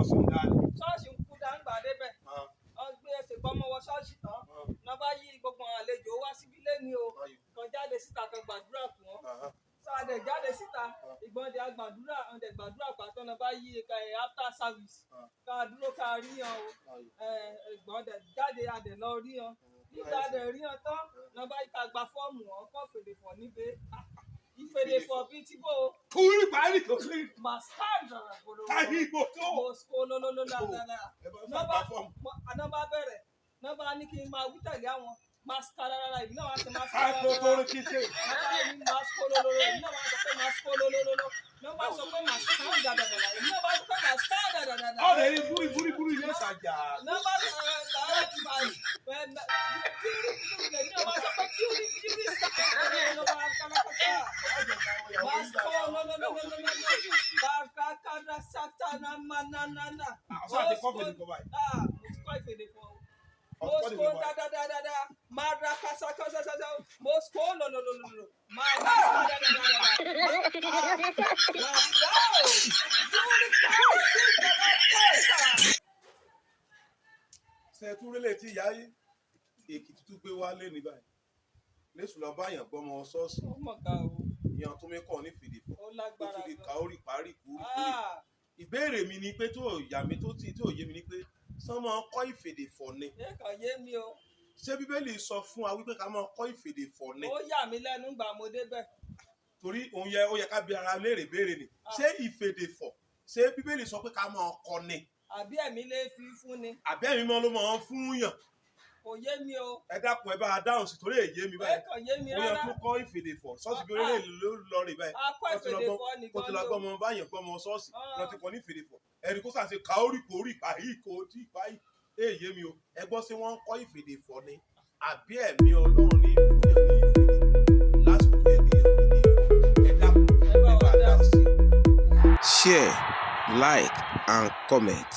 Ṣọ́ọ̀ṣì ń dá ni. Ṣọ́ọ̀ṣì ń kú dáńgbà débẹ̀. Wọ́n gbé ẹsẹ̀ gbọ́mọ wọ ṣọ́ọ̀ṣì tán. Náà bá yí gbogbo àwọn àlejò wá síbí lẹ́ni o. Kan jáde síta, kan gbàdúrà fún wọn. Sọ adẹ jáde síta, ìgbọ́n dẹ agbàdúrà, ọ̀dẹ gbàdúrà pàtó náà bá yí ká ẹ̀ after service. Ká dúró ká rí yan o. Ìgbọ́n dẹ jáde, adẹ lọ rí yan. Nígbà adẹ rí yan tán, náà bá yí ká gba fọ́ọ̀mù wọn kọ́ fèdè fọ̀ níbẹ̀. Ìfèdè fọ̀ bíi tí bò ó. Kúrú parí kò sí. Màsíkàdà Káyé ìgbò tó. moscololololala. Ẹ bá fà gbà fọ́ọ̀mù. Nọ́mbà bẹ̀rẹ̀, nọ́mbà ní kí n máa wí tẹ̀lé àwọn mascarara, ìbí náà wá sí Káàkó mascarara. tó rí kí ṣe. Nọ́mbà ní mascolololo, ìbí náà wá sọ pé mascololololo. Nọ́mbà sọ pé mascarada, ìbí náà wá sọ pé mascarada. Ọ̀rẹ́ yìí búrí búrí búrí ilé ìsàjà. Nọ́mbà ìbí náà wá sọ pé kíúrí kíúrí Ọ̀sán àti kọ́fì ní kọ́ báyìí. Ah, mo ti kọ́ ìfèdè fún ọ. Ọ̀tún kọ́ ní Mosco kọ́ báyìí. da da da da da madra kasa kasa kasa Mosco lo lo lo lo lo ma da da da da da ma da o yuri kasi da da kasa. Ṣe tún rélé tí ìyá Èkìtì tún gbé wá lé ní báyìí. Lẹ́sùn lọ báyàn gbọ́mọ ṣọ́ọ̀ṣì. Ó mọ̀ ká o. Ìyàn tó mẹ́kọ̀ ní fèdè fọ́. Ó Ó lágbára tún lè gan. ka orí parí kúrú kúrú. Ah, Ìbéèrè mi ni pé tó yà mí tó tì tó yé mi ni pé sán máa ń kọ́ ìfèdè fọ̀ ni. Ẹ kàn yé mi o. Ṣé Bíbélì sọ fún wa wípé ká máa kọ́ ìfèdè fọ̀ ni? Ó yà mí lẹ́nu gbà mo débẹ̀. Torí òun yẹ ó yẹ ká bi ara léèrè béèrè ni. Ṣé ìfèdè fọ̀, ṣé Bíbélì sọ pé ká máa kọ́ ni? Àbí ẹ̀mí lè fi fún ni? Àbí ẹ̀mí mọ́ ló máa ń fún yàn? Kò yé mi o. Ẹ dákun, ẹ bá a dáhùn sí torí èyí mi Ẹ báyìí. kàn yé mi Ó yẹ rárá. tó kọ́ ìfèdè fọ̀ ṣọ́ọ̀ṣì bí orílẹ̀ ló lọ rè báyìí. Akọ́ Wọ́n ti lọ ìfèdè gbọ́- fọ́ kó nìkan ti lọ ni o. gbọ́mọ báyàn gbọ́mọ ṣọ́ọ̀ṣì Ah. lọ ti kọ́ ní ìfèdè fọ̀. Ẹni kó sàṣe káórì kórì báyìí kò tí báyìí èyí mi o. Ẹ gbọ́, sí wọ́n ń kọ́ ìfèdè fọ̀ ni àbí ẹ̀mí Ọlọ́run ní fúnyàn ní ìfèdè fọ̀ lásìkò tó yẹ kéèyàn fèdè fọ̀? Ẹ dákun, Ẹ bá ẹ wa bá a dá dáhùn sí. sí i. Share, like and comment.